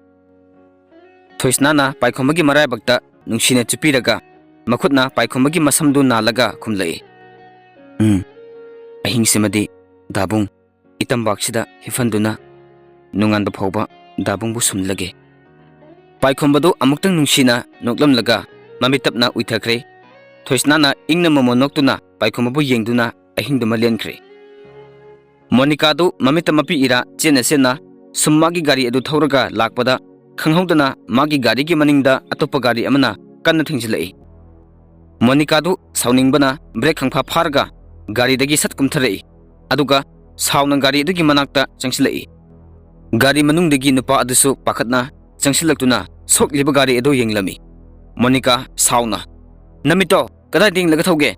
ꯊꯣꯏꯁꯅꯥꯅ ꯄꯥꯏꯈꯣꯝꯕꯒꯤ ꯃꯔꯥꯏꯕꯛꯇ ꯅꯨꯡꯁꯤꯅ ꯆꯨꯞꯄꯤꯔꯒ, ꯃꯈꯨꯠꯅ ꯄꯥꯏꯈꯣꯝꯕꯒꯤ ꯃꯁꯝꯗꯨ ꯅꯥꯜꯂꯒ ꯈꯨꯝꯂꯛꯏ, "ꯎꯝ, ꯑꯍꯤꯡꯁꯤꯃꯗꯤ ꯗꯥꯕꯨꯡ ꯏꯇꯝꯄꯥꯛꯁꯤꯗ ꯍꯤꯞꯍꯟꯗꯨꯅ ꯅꯣꯡꯉꯥꯟꯕ ꯐꯥꯎꯕ ꯗꯥꯕꯨꯡꯕꯨ ꯁꯨꯝꯂꯒꯦ꯫" ꯄꯥꯏꯈꯣꯝꯕꯗꯨ ꯑꯃꯨꯛꯇꯪ ꯅꯨꯡꯁꯤꯅ ꯅꯣꯛꯂꯝꯂꯒ ꯃꯃꯤꯠ ꯇꯞꯅ ꯎꯏꯊꯈ꯭ꯔꯦ꯫ ꯊꯣꯏꯁꯅꯥꯅ ꯏꯪꯅ ꯃꯃꯣꯟ ꯅꯣꯛꯇꯨꯅ ꯄꯥꯏꯈꯣꯝꯕꯕꯨ ꯌꯦꯡꯗꯨꯅ ꯑꯍꯤꯡꯗꯨꯃ ꯂꯦꯟꯈ꯭ꯔꯦ꯫ ꯃꯣꯅꯤꯀꯥꯗꯨ ꯃꯃꯤꯠꯇ ꯃꯄꯤ ꯏꯔꯥ ꯆꯦꯟꯅ ꯆꯦꯟꯅ ꯁꯨꯝ ꯃꯥꯒꯤ ꯒꯥꯔꯤ ꯑꯗꯨ ꯊꯧꯔꯒ ꯂꯥꯛꯄꯗ, ꯈꯪꯍꯧꯗꯅ ꯃꯥꯒꯤ ꯒꯥꯔꯤꯒꯤ ꯃꯅꯤꯡꯗ ꯑꯇꯣꯞꯄ ꯒꯥꯔꯤ ꯑꯃꯅ ꯀꯟꯅ ꯊꯦꯡꯖꯤꯜꯂꯛꯏ꯫ ꯃꯣꯅꯤꯀꯥꯗꯨ ꯁꯥꯎꯅꯤꯡꯕꯅ ꯕ꯭ꯔꯦꯛ ꯈꯪꯐꯥ ꯐꯥꯔꯒ ꯒꯥꯔꯤꯗꯒꯤ ꯁꯠ ꯀꯨꯝꯊꯔꯛꯏ, ꯑꯗꯨꯒ ꯁꯥꯎꯅ ꯒꯥꯔꯤ ꯑꯗꯨꯒꯤ ꯃꯅꯥꯛꯇ ꯆꯪꯁꯤꯜꯂꯛꯏ꯫ ꯒꯥꯔꯤ ꯃꯅꯨꯡꯗꯒꯤ ꯅꯨꯄꯥ ꯑꯗꯨꯁꯨ ꯄꯥꯈꯠꯅ ꯆꯪꯁꯤꯜꯂꯛꯇꯨꯅ ꯁꯣꯛꯂꯤꯕ ꯒꯥꯔꯤ ꯑꯗꯨ ꯌꯦꯡꯂꯝꯃꯤ꯫ ꯃꯣꯅꯤꯀꯥ ꯁꯥꯎꯅ, "ꯅꯃꯤꯠꯇꯣ ꯀꯗꯥꯏꯗ ꯌꯦꯡꯂꯒ ꯊꯧꯒꯦ?"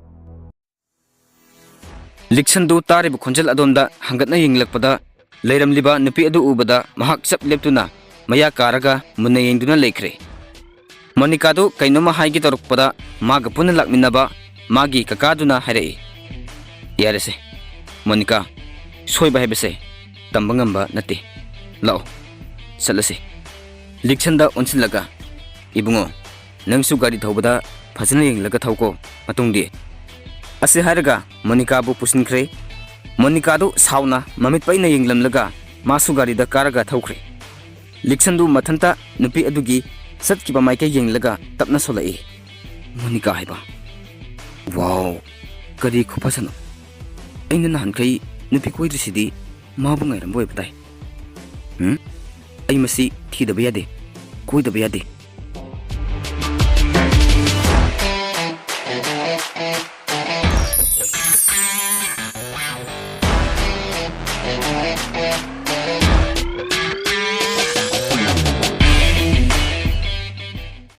ꯂꯤꯛꯁꯟꯗꯨ ꯇꯥꯔꯤꯕ ꯈꯣꯟꯖꯦꯜ ꯑꯗꯣꯝꯗ ꯍꯪꯒꯠꯅ ꯌꯦꯡꯂꯛꯄꯗ, ꯂꯩꯔꯝꯂꯤꯕ ꯅꯨꯄꯤ ꯑꯗꯨ ꯎꯕꯗ ꯃꯍꯥꯛ ꯆꯞ ꯂꯦꯞꯇꯨꯅ ꯃꯌꯥ ꯀꯥꯔꯒ ꯃꯨꯟꯅ ꯌꯦꯡꯗꯨꯅ ꯂꯩꯈ꯭ꯔꯦ꯫ ꯃꯣꯅꯤꯀꯥꯗꯨ ꯀꯩꯅꯣꯝꯃ ꯍꯥꯏꯒꯦ ꯇꯧꯔꯛꯄꯗ, ꯃꯥꯒ ꯄꯨꯟꯅ ꯂꯥꯛꯃꯤꯟꯅꯕ ꯃꯥꯒꯤ ꯀꯀꯥꯗꯨꯅ ꯍꯥꯏꯔꯛꯏ, "ꯌꯥꯔꯦꯁꯦ, ꯃꯣꯅꯤꯀꯥ, ꯁꯣꯏꯕ ꯍꯥꯏꯕꯁꯦ ꯇꯝꯕ ꯉꯝꯕ ꯅꯠꯇꯦ꯫ ꯂꯥꯛꯑꯣ, ꯆꯠꯂꯁꯤ꯫" ꯂꯤꯛꯁꯟꯗ ꯑꯣꯟꯁꯤꯜꯂꯒ, "ꯏꯕꯨꯡꯉꯣ, ꯅꯪꯁꯨ ꯒꯥꯔꯤ ꯊꯧꯕꯗ ꯐꯖꯅ ꯌꯦꯡꯂꯒ ꯊꯧꯀꯣ ꯃꯇꯨꯡꯗꯤ꯫" ꯑꯁꯤ ꯍꯥꯏꯔꯒ ꯃꯣꯅꯤꯀꯥꯕꯨ ꯄꯨꯁꯤꯟꯈ꯭ꯔꯦ꯫ ꯃꯣꯅꯤꯀꯥꯗꯨ ꯁꯥꯎꯅ ꯃꯃꯤꯠ ꯄꯩꯅ ꯌꯦꯡꯂꯝꯂꯒ ꯃꯥꯁꯨ ꯒꯥꯔꯤꯗ ꯀꯥꯔꯒ ꯊꯧꯈ꯭ꯔꯦ꯫ ꯂꯤꯛꯁꯟꯗꯨ ꯃꯊꯟꯇ ꯅꯨꯄꯤ ꯑꯗꯨꯒꯤ ꯆꯠꯈꯤꯕ ꯃꯥꯏꯀꯩ ꯌꯦꯡꯂꯒ ꯇꯞꯅ ꯁꯣꯜꯂꯛꯏ꯫ ꯃꯣꯅꯤꯀꯥ ꯍꯥꯏꯕ꯫ ꯋꯥꯎ, ꯀꯔꯤ ꯈꯨꯐꯖꯅꯣ! ꯑꯩꯅ ꯅꯍꯥꯟꯈꯩ ꯅꯨꯄꯤ ꯀꯣꯏꯗ꯭ꯔꯤꯁꯤꯗꯤ ꯃꯥꯕꯨ ꯉꯥꯏꯔꯝꯕ ꯑꯣꯏꯕ ꯇꯥꯏ꯫ ꯎꯝ? ꯑꯩ ꯃꯁꯤ ꯊꯤꯗꯕ ꯌꯥꯗꯦ, ꯀꯣꯏꯗꯕ ꯌꯥꯗꯦ꯫